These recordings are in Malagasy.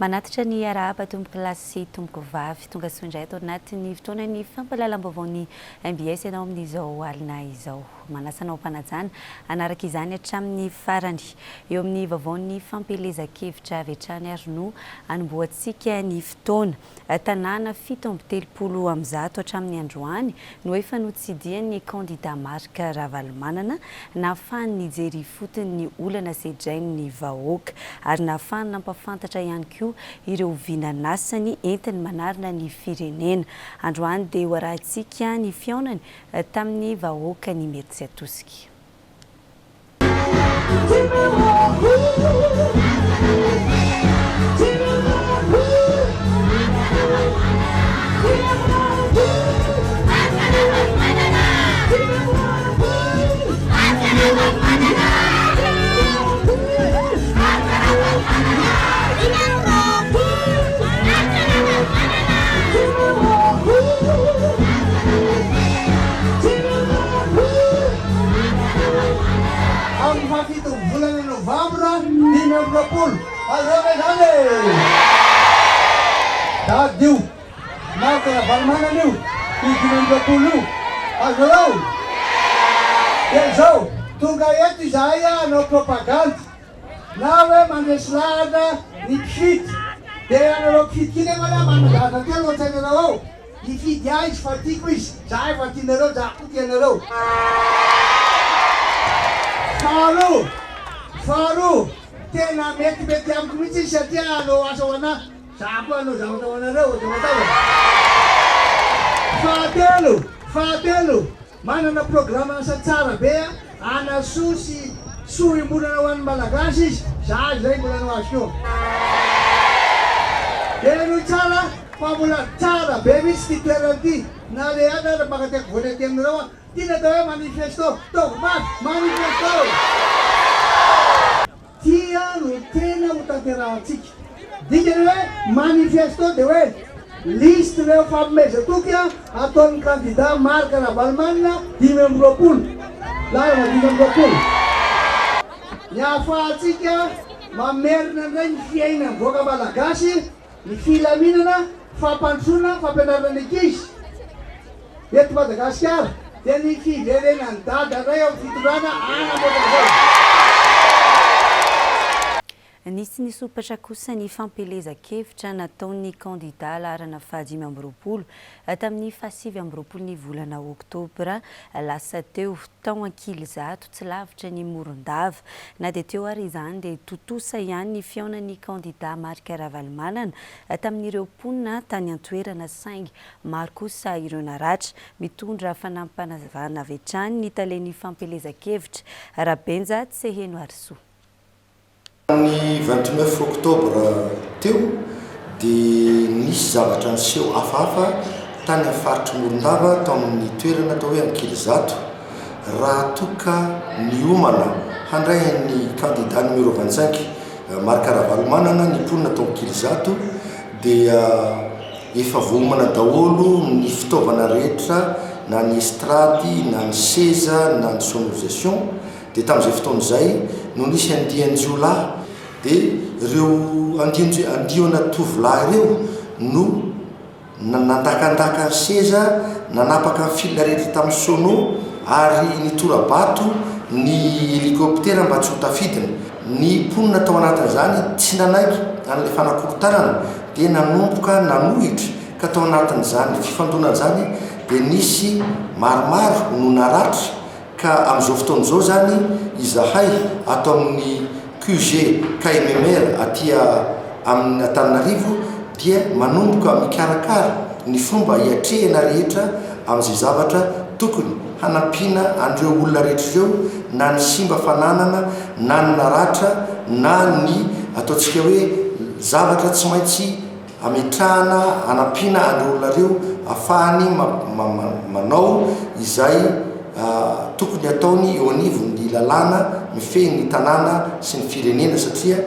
Manatitra ny arahaba tompoko lahy sy tompoko vavy. Tonga soa indray ato anatin'ny fotoanan'ny fampahalalam-baovaon'ny mbs ianao amin'izao alina izao. Manasa anao am-panajana hanaraka izany hatramin'ny farany. Eo amin'ny vaovaon'ny fampielezan-kevitra avy hatrany ary no hanombohantsika ny fotoana. Tanàna 137 hatramin'ny androany no efa notsidihan'ny kandida Marc Ravalomanana nahafahany nijery ifotony ny olana sedrain'ny vahoaka ary nahafahany nampahafantatra ihany koa ireo vinan'asany entiny manarina ny firenena. Androany dia ho arahintsika ny fihaonany tamin'ny vahoakan'Imerintsiatosika. Amin'ny fahafiton'ny volana novambra 25, azonao ve izany e? Dady io, Marc Ravalomanana io, io 25 io, azonareo? Dia izao, tonga eto izahay hanao propagandy, na hoe mandresy lahatra ny mpifidy, dia ianareo mpifidy koa nefa anie manana zavatra telo ao an-tsainareo ao. Hifidy ahy izy fa tiako izy, za efa tianareo, za koa tianareo. Faharoa, faharoa, tena metimety amiko mihitsy izy satria hanao asa ho anah, za koa hanao zavatra ho anareo, azonao atao e. Fahatelo, fahatelo, Manana programme-nasa tsara be hanasoa sy soa iombonana ho an'ny Malagasy izy, za izay mbola hanao azy koa. Henoy tsara fa mbola tsara be mihitsy ity toerana ity, na le any aza maka tiako voany aty aminareo aho, ity ny atao hoe manifesto, ataovy mafy, manifesto! Tia no tena ho tanterahantsika. Dikany hoe manifesto dia hoe liste ireo fanomezan-toky ataon'ny kandida Marc Ravalomanana 25, laharana 25. Ny ahafahantsika mamerina indray ny fiainan'ny vahoaka malagasy, ny filaminana, fampandrosoana, fampianarana ny ankizy eto Madagasikara dia ny fiverenan'i Dada indray ao amin'ny fitondrana hanamboatra an'izay. Nisy nisompatra kosa ny fampielezan-kevitra nataon'ny kandidà laharana faha-25 tamin'ny faha-29 ny volana oktobra lasa teo, tao Ankilizato, tsy lavitra an'i Morondava. Na dia teo ary izany dia tontosa ihany ny fihaonan'ny kandidà Marc Ravalomanana tamin'ireo mponina tany an-toerana saingy maro kosa ireo naratra. Mitondra fanampinazavana avy hatrany ny talen'ny fampielezan-kevitra, Rabenja Tsehenoarisoa. Tamin'ny 29 octobre teo dia nisy zavatra niseho hafahafa tany amin'ny faritr'i Morondava tao amin'ny toerana atao hoe Ankilizato raha toa ka niomana handray an'ny kandida numéro 25 Marc Ravalomanana ny mponina tao Ankilizato dia efa voaomana daholo ny fitaovana rehetra na ny estrade na ny seza na ny sonorisation. Dia tamin'izay fotoana izay no nisy andian-jiolahy, dia ireo andian-andiana tovolahy ireo no nandakandaka ny seza, nanapaka ny fil rehetra tamin'ny sono ary nitora-bato ny hélicoptère mba tsy ho tafidina. Ny mponina tao anatin'izany tsy nanaiky an'ilay fanakorontanana dia nanomboka nanohitra ka tao anatin'izany fifandonana izany dia nisy maromaro no naratra Ka amin'izao fotoana izao izany izahay ato amin'ny QG KMMR aty amin'ny Antananarivo dia manomboka mikarakara ny fomba hiatrehina rehetra amin'izay zavatra tokony hanampiana an'ireo olona rehetra ireo na ny simba fananana na ny naratra na ny ataontsika hoe zavatra tsy maintsy Ametrahana hanampiana an'ireo olona ireo afahany manao izay tokony hataony eo anivon'ny lalàna mifehy ny tanàna sy ny firenena satria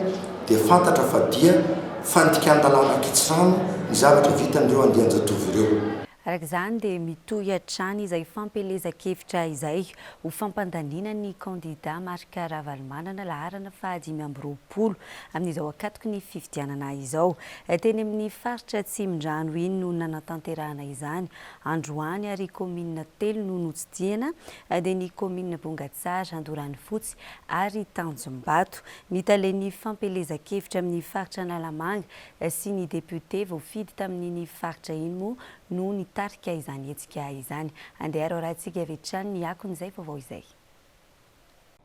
dia fantatra fa dia fandikan-dalàna ankitsirano ny zavatra vitan'ireo andian-jatovo ireo. Araka izany dia mitohy hatrany izay fampielezan-kevitra izay ho fampandaniana ny kandida Marc Ravalomanana laharana faha 25 amin'izao ankatoky ny fifidianana izao. Teny amin'ny faritra Atsimondrano iny no nanatanterahana izany androany ary kaominina telo no notsidihana dia ny kaominina Bongatsara, Andoranofotsy ary Tanjombato. Ny talen'ny fampielezan-kevitra amin'ny faritra Analamanga sy ny depiote voafidy tamin'iny faritra iny moa no nitarika izany hetsika izany. Andeha ary hoarahantsika avy hatrany ny akon'izay vaovao izay.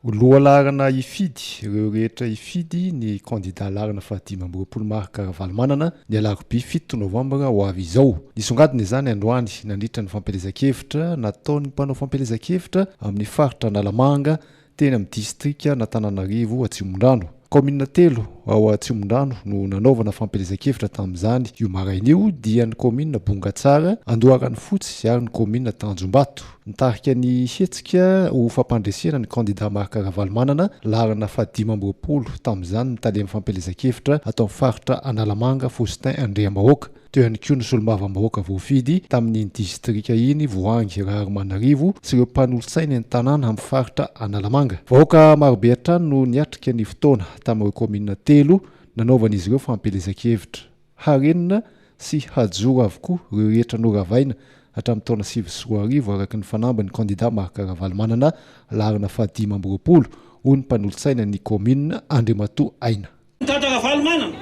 Ho lohalaharana hifidy ireo rehetra hifidy ny kandida laharana faha-25 Marc Ravalomanana ny alarobia 7 novambra ho avy izao. Nisongadina izany androany nandritra ny fampielezan-kevitra nataon'ny mpanao fampielezan-kevitra amin'ny faritra Analamanga teny amin'ny distrikan'Antananarivo Atsimondrano. Kaominina telo ao Atsimondrano no nanaovana fampielezan-kevitra tamin'izany io maraina io dia ny kaominina Bongatsara, Andoharanofotsy ary ny kaominina Tanjombato. Nitarika ny hetsika ho fampandresena ny kandida Marc Ravalomanana, laharana faha-25 tamin'izany ny talen'ny fampielezan-kevitra ato amin'ny faritra Analamanga Faustin Andriambahoaka. Teo ihany koa ny solombavambahoaka voafidy tamin'iny distrika iny, Voahangy Raharimanarivo, sy ireo mpanolotsaina eny tanàna amin'ny faritra Analamanga. Vahoaka marobe hatrany no niatrika ny fotoana tamin'ireo kaominina telo nanaovan'izy ireo fampielezan-kevitra. Harenina sy hajoro avokoa ireo rehetra noravaina hatramin'ny taona 2009 araka ny fanambin'ny kandida Marc Ravalomanana laharana faha-25, hoy ny mpanolotsaina ny kaominina, Andriamatoa Aina. Dada Ravalomanana,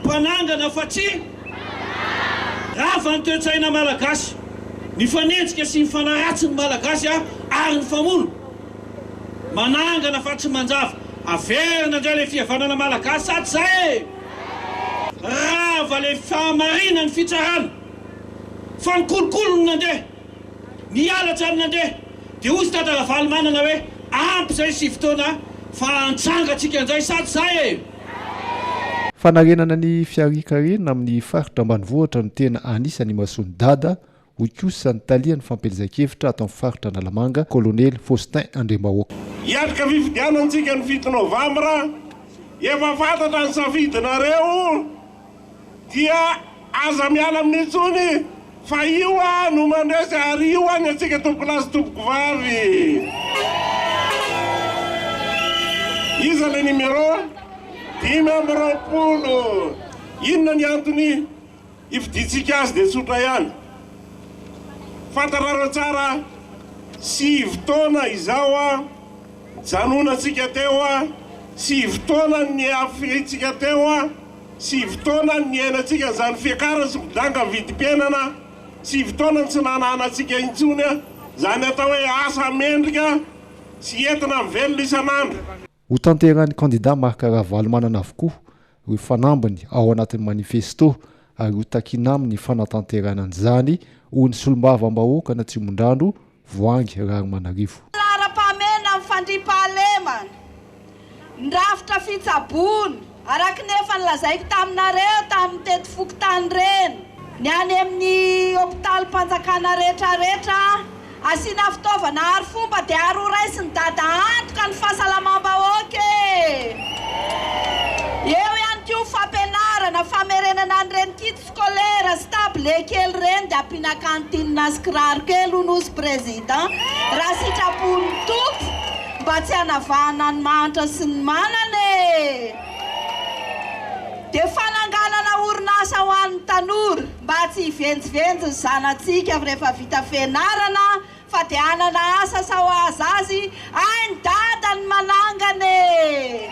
mpanangana fa tsy rava ny toe-tsaina malagasy, nifanenjika sy nifanaratsy ny malagasy ary nifamono. Manangana fa tsy manjava. Averina indray ilay fihavanana malagasy sa tsy zay e! Rava ilay fahamarinan'ny fitsarana fa ny kolikoly no nandeha. Ny halatra no nandeha. Dia hozy Dada Ravalomanana hoe ampy izay sivy taona fa antsangantsika indray sa tsy zay e! Fanarenana ny fiharian-karena amin'ny faritra ambanivohitra no tena anisan'ny imasoan'i Dada, hoy kosa ny talian'ny fampielezan-kevitra ato amin'ny faritra Analamanga, Kolonely Faustin Andriambahoaka. Hiatrika fifidianana isika ny 7 novambra, efa fantatra ny safidinareo. Dia aza miala aminy intsony fa io no mandresy ary io ny antsika tompokolahy sy tompokovavy. Iza le numéro 25? Inona ny antony hifidiantsika azy dia tsotra ihany. Fantatrareo tsara sivy taona izao nijanonantsika teo, sivy taona niafintsika teo. Sivy taona ny niainantsika izany fiakarana sy fidanga vidim-piainana, sivy taona ny tsy nananantsika intsony izany atao hoe asa mendrika sy entina mivelona isan'andro. Ho tanterahin'ny kandida Marc Ravalomanana avokoa ireo fanambiny ao anatin'ny manifesto ary ho takiana aminy ny fanatanterahana an'izany, hoy ny solombavambahoakan'Atsimondrano, Voahangy Raharimanarivo. Laharam-pahamehana amin'ny fandriampahalemana, ny rafitra fitsaboana, araka ny efa nolazaiko taminareo tamin'ny teto fokontany ireny, ny any amin'ny hopitalim-panjakana rehetrarehetra, asiana fitaovana arifomba dia ary ho raisin'i Dada antoka ny fahasalamam-bahoaka e! Eo ihany koa fampianarana, famerenana an'ireny kit Scolaire sy table kely ireny dia ampiana cantine sy kiraro kely hono ozy président raha sitrapon'ny Tompo mba tsy hanavahana ny mahantra sy ny manana e! Dia fananganana orinasa ho an'ny tanora mba tsy hivenjivenjy ny zanatsika rehefa vita fianarana fa dia hanana asa sao aza azy hain'i dada ny manangana e!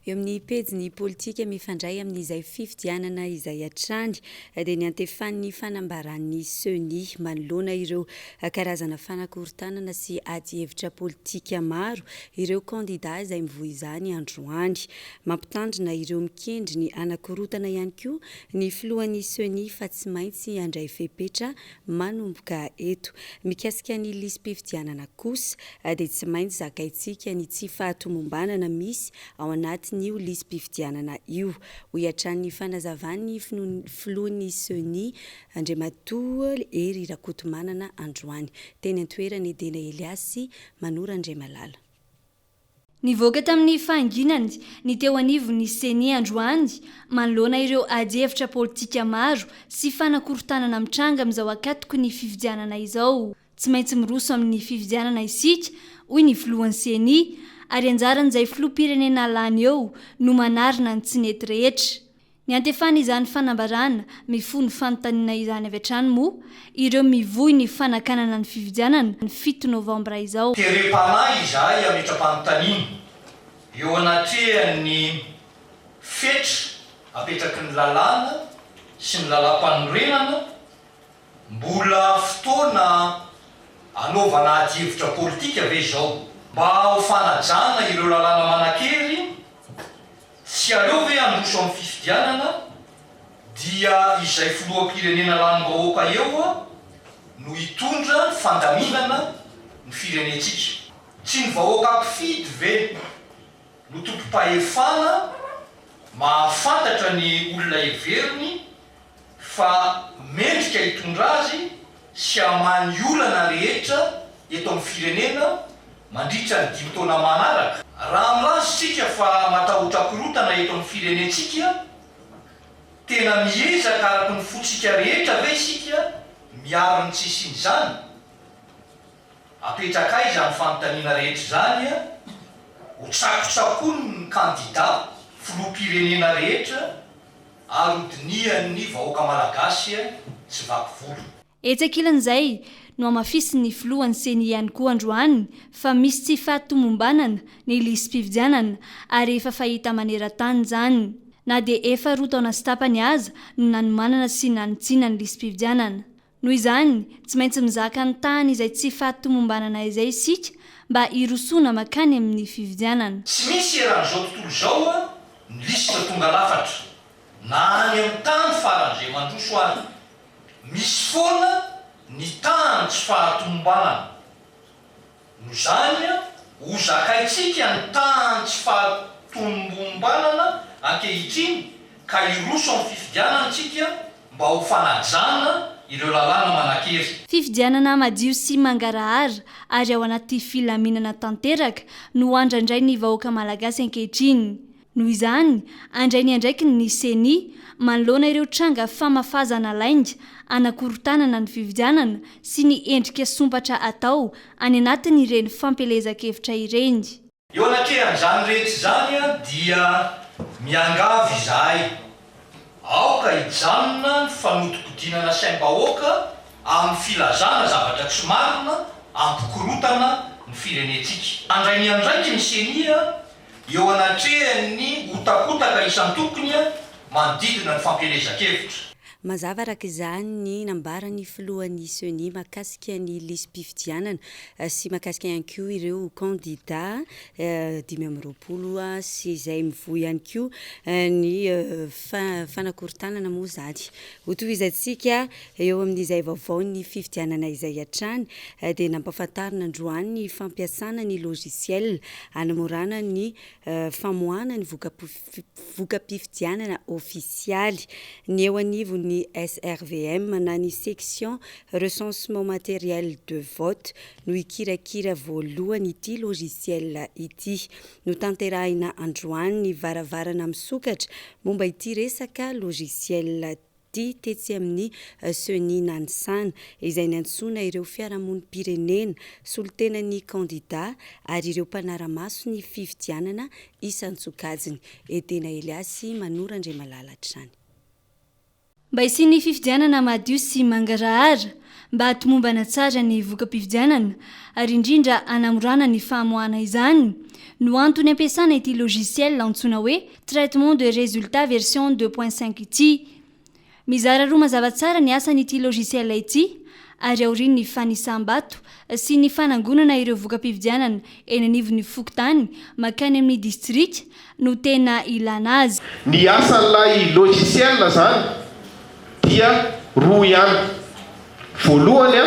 Eo amin'ny pejin'ny politika mifandray amin'izay fifidianana izay hatrany dia niantefan'ny fanambaran'ny Ceni manoloana ireo karazana fanakorontanana sy adihevitra politika maro ireo kandida izay mivoy izany androany. Mampitandrina ireo mikendry ny hanakorontana ihany koa ny filohan'ny Ceni fa tsy maintsy handray fepetra manomboka eto. Mikasika ny lisi-pifidianana kosa dia tsy maintsy zakaintsika ny tsy fahatomombanana misy ao anatin'io lisi-pifidianana io, hoy hatrany ny fanazavan'ny filohan'ny Ceni, Andriamatoa Hery Rakotomanana androany. Teny an-toerana i Dena Elias sy Manoro Andriamalala. Nivoaka tamin'ny fahanginany ny teo anivon'ny Ceni androany manoloana ireo adihevitra politika maro sy fanakorontanana mitranga amin'izao ankatoky ny fifidianana izao. Tsy maintsy miroso amin'ny fifidianana isika, hoy ny filohan'ny Ceni, ary anjaran'izay filoham-pirenena lany eo no manarina ny tsy nety rehetra. Niantefana izany fanambarana mifono fanontaniana izany avy hatrany moa ireo mivoy ny fanakanana ny fifidianana ny fito novambra izao. Terem-panahy izahay hametra-panontaniana eo anatrehan'ny fetra apetraky ny lalàna sy ny lalàmpanorenana, mbola fotoana anaovana adihevitra politika ve izao? Mba ho fanajana ireo lalàna manan-kery Tsy aleo ve handroso amin'ny fifidianana dia izay filoham-pirenena lanim-bahoaka eo no hitondra ny fandaminana ny firenentsika? Tsy ny vahoaka mpifidy ve no tompom-pahefana mahafantatra ny olona heveriny fa mendrika hitondra azy sy hamaha ny olana rehetra eto amin'ny firenena mandritra ny dimy taona manaraka. Raha milaza isika fa matahotra korontana eto amin'ny firenentsika, tena miezaka araka ny fontsika rehetra ve isika miaro ny tsy hisian'izany? Apetrakay izany fanontaniana rehetra izany, ho tsakotsakoin'ny kandida filoham-pirenena rehetra ary ho dinihan'ny vahoaka malagasy tsy vaky volo. Etsy ankilan'izay, nohamafisin'ny filohan'ny Ceni ihany koa androany fa misy tsy fahatomombanana ny lisi-pifidianana ary efa fahita maneran-tany izany, na dia efa roa taona sy tapany aza no nanomanana sy nanitsiana ny lisi-pifidianana. Noho izany, tsy maintsy mizaka ny tahany izay tsy fahatomombanana izay isika mba hirosoana mankany amin'ny fifidianana. Tsy misy eran'izao tontolo izao ny lisitra tonga lafatra, na any amin'ny tany faran'izay mandroso ary. Misy foana ny tahan'ny tsy fahatomombanana. Noho izany, ho zakaintsika ny tahan'ny tsy fahatomombanana ankehitriny ka hiroso amin'ny fifidianana isika mba ho fanajana ireo lalàna manan-kery. Fifidianana madio sy mangarahara ary ao anaty filaminana tanteraka no andrandrain'ny vahoaka malagasy ankehitriny. Noho izany, handray ny andraikiny ny Ceni manoloana ireo tranga famafazana lainga hanakorontanana ny fifidianana sy ny endrika sompatra atao any anatin'ireny fampielezan-kevitra ireny. Eo anatrehan'izany rehetra izany dia miangavy izahay, aoka hijanona ny fanodikodinana saim-bahoaka amin'ny filazana zavatra tsy marina hampikorontana ny firenentsika. Handray ny andraikiny ny Ceni eo anatrehan'ny hotakotaka isan-tokony manodidina ny fampielezan-kevitra. Mazava araka izany ny nambaran'ny filohan'ny Ceni mahakasika ny lisi-pifidianana sy mahakasika ihany koa ireo kandida 25 sy izay mivoy ihany koa ny fanakorontanana moa izany. Hotohizantsika eo amin'izay vaovaon'ny fifidianana izay hatrany dia nampahafantarina androany ny fampiasana ny logiciel hanamorana ny famoahana ny voka-pifidianana ofisialy. Ny eo anivon'ny SRVM na ny Section Recensement Matériel de Vote no hikirakira voalohany ity logiciel ity. Notanterahina androany ny varavarana misokatra momba ity resaka logiciel ity tetsy amin'ny Ceni Nanisana, izay niantsoana ireo fiarahamonim-pirenena, solontenan'ny kandida ary ireo mpanara-maso ny fifidianana isan-tsokajiny. Edena Eliasy Manoro Andriamalala hatrany. Mba hisian'ny fifidianana madio sy mangarahara, mba hahatomombana tsara ny voka-pifidianana ary indrindra hanamorana ny famoahana izany no antony ampiasana ity logiciel antsoina hoe Traitement de résultats version deux point cinq ity. Mizara roa mazava tsara ny asan'ity logiciel ity ary aorian'ny fanisam-bato sy ny fanangonana ireo voka-pifidianana eny anivon'ny fokontany mankany amin'ny distrika no tena ilana azy. Ny asan'ilay logiciel izany dia roa ihany. Voalohany,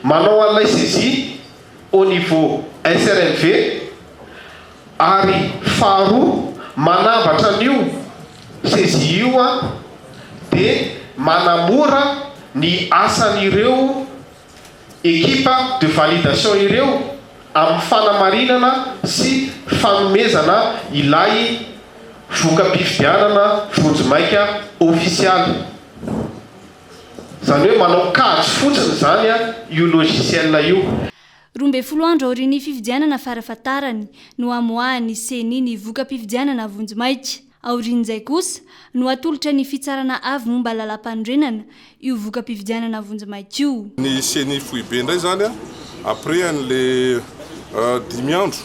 manao an'ilay saisie au niveau SRMV ary faharoa manambatra an'io saisie io dia manamora ny asan'ireo equipe de validation ireo. amin'ny fanamarinana sy fanomezana ilay voka-pifidianana vonjimaika ofisialy. Izany hoe manao kajy fotsiny izany io logiciel io. 12 andro aorian'ny fifidianana farafahatarany no hamoahan'ny Ceni ny voka-pifidianana vonjimaika. Aorian'izay kosa no hatolotra ny Fitsarana Avo momba Lalàmpanorenana io voka-pifidianana vonjimaika io. Ny Ceni foibe indray izany après an'le dimy andro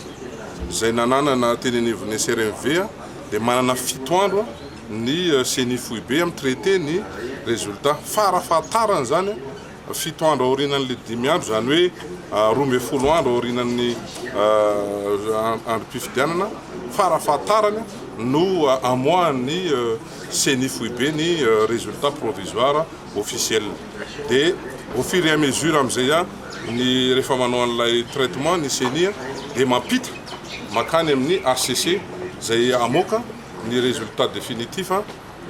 izay nananana teny anivon'ny SRMV dia manana fito andro ny Ceni foibe mi-traiter ny résultat. Farafahatarany izany fito andro aorianan'ilay dimy andro, izany hoe 12 andro aorianan'ny androm-pifidianana farafahatarany no amoahan'ny Ceni foibe ny résultat provisoire officiel. Dia au fur et à mesure amin'izay ny rehefa manao an'ilay traitement ny Ceni dia mampita mankany amin'ny hcc izay hamoaka ny résultat définitif.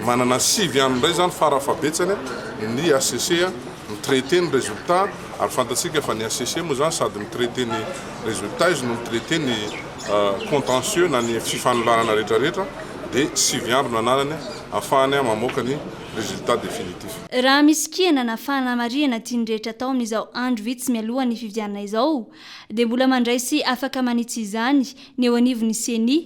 Manana sivy andro indray izany farafahabetsany ny hcc mi-traiter ny résultat ary fantatsika fa ny hcc moa izany sady mi-traiter ny résultat izy no mi-traiter ny contentieux na ny fifanolanana rehetra rehetra dia sivy andro no ananany ahafahany mamoaka ny résultat définitif. Raha misy kiana na fanamarihana tian'ny rehetra atao amin'izao andro vitsy mialohan'ny fifidianana izao dia mbola mandray sy afaka manitsy izany ny eo anivon'ny Ceni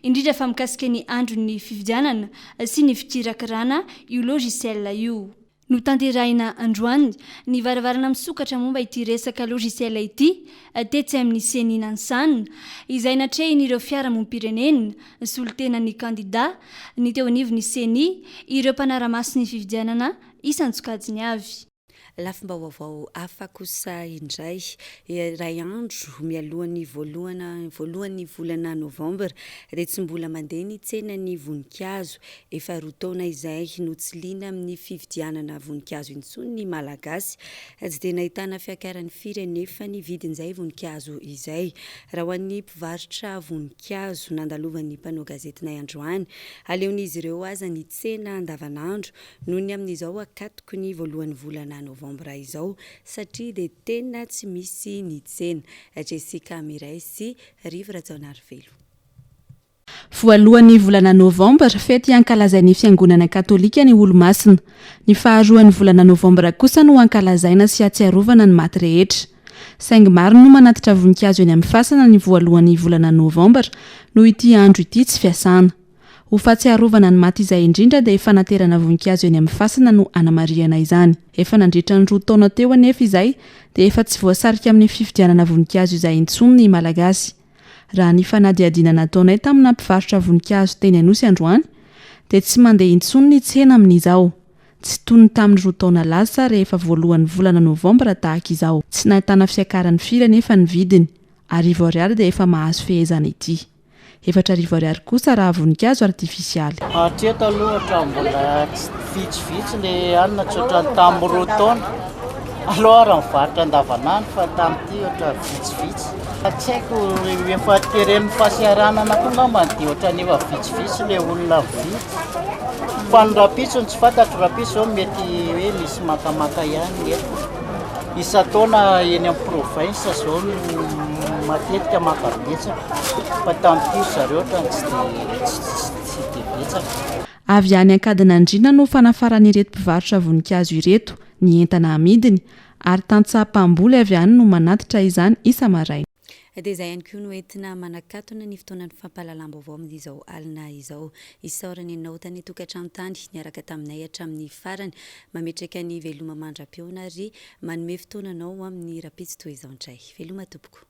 indrindra fa mikasika ny andron'ny fifidianana sy ny fikirakirana io logiciel io. Notanterahina androany ny varavarana misokatra momba ity resaka logiciel ity tetsy amin'ny Ceni Nanisana, izay natrehin'ireo fiarahamonim-pirenena, solontenan'ny kandida, ny teo anivon'ny Ceni, ireo mpanara-maso ny fifidianana isan-tsokajiny avy. Lafim-baovao hafa kosa indray, iray andro mialohan'ny voalohana voalohan'ny volana novambra dia tsy mbola mandeha ny tsenan'ny voninkazo. Efa roa taona izay no tsy liana amin'ny fividianana voninkazo intsony ny Malagasy. Tsy dia nahitana fiakarany firy anefa ny vidin'izay voninkazo izay. Raha ho an'ny mpivarotra voninkazo nandalovan'ny mpanao gazetinay androany, aleon'izy ireo aza ny tsena andavanandro Noho ny amin'izao akatoky ny voalohan'ny volana novambra izao satria dia tena tsy misy ny tsena. Jessica Miray sy Rivo Rajaonarivelo. Voalohan'ny volana novambra, fety ankalazain'ny Fiangonana Katolika ny Olomasina. Ny faharoan'ny volana novambra kosa no ankalazaina sy ahatsiarovana ny maty rehetra. Saingy maro no manatitra voninkazo eny amin'ny fasana ny voalohan'ny volana novambra noho ity andro ity tsy fiasana. Ho fahatsiarovana ny maty izay indrindra dia fanaterana voninkazo eny amin'ny fasana no anamarihana izany. Efa nandritra ny roa taona teo anefa izay dia efa tsy voasarika amin'ny fividianana voninkazo izay intsony ny Malagasy. Raha ny fanadihadiana nataonay tamina mpivarotra voninkazo teny Anosy androany dia tsy mandeha intsony ny tsena amin'izao. Tsy toy ny tamin'ny roa taona lasa rehefa voalohan'ny volana novambra tahaka izao. Tsy nahitana fiakarany firy anefa ny vidiny. Arivo ariary dia efa mahazo fehezana ity. 4000 ariary kosa raha voninkazo artifisialy. Hatreto aloha ohatran'ny mbola tsy vitsivitsy le hanina tsy ohatran'ny tamin'ny roa taona aloha ary mivarotra andavanandro fa tamin'ity ohatran'ny vitsivitsy. Tsy haiko efa teren'ny fahasahiranana koa angamba dia ohatran'ny efa vitsivitsy le olona mividy. Fa ny rahampitso no tsy fantatro, rahampitso izao mety hoe misy makamaka ihany ny eto. Isan-taona eny amin'ny province izao no matetika maka betsaka fa tamin'ity ry zareo ohatran'ny tsy dia tsy dia betsaka. Avy any Ankadinandriana no fanafaran'ireto mpivarotra voninkazo ireto ny entana amidiny ary tantsaha mpamboly avy any no manatitra izany isa-maraina. Dia izay ihany koa no entina manakatona ny fotoanan'ny fampahalalam-baovao amin'izao alina izao. Isaorana ianao tany an-tokantrano tany niaraka taminay hatramin'ny farany. Mametraka ny veloma mandra-pihaona ary manome fotoana anao ho amin'ny rahampitso toy izao indray. Veloma tompoko.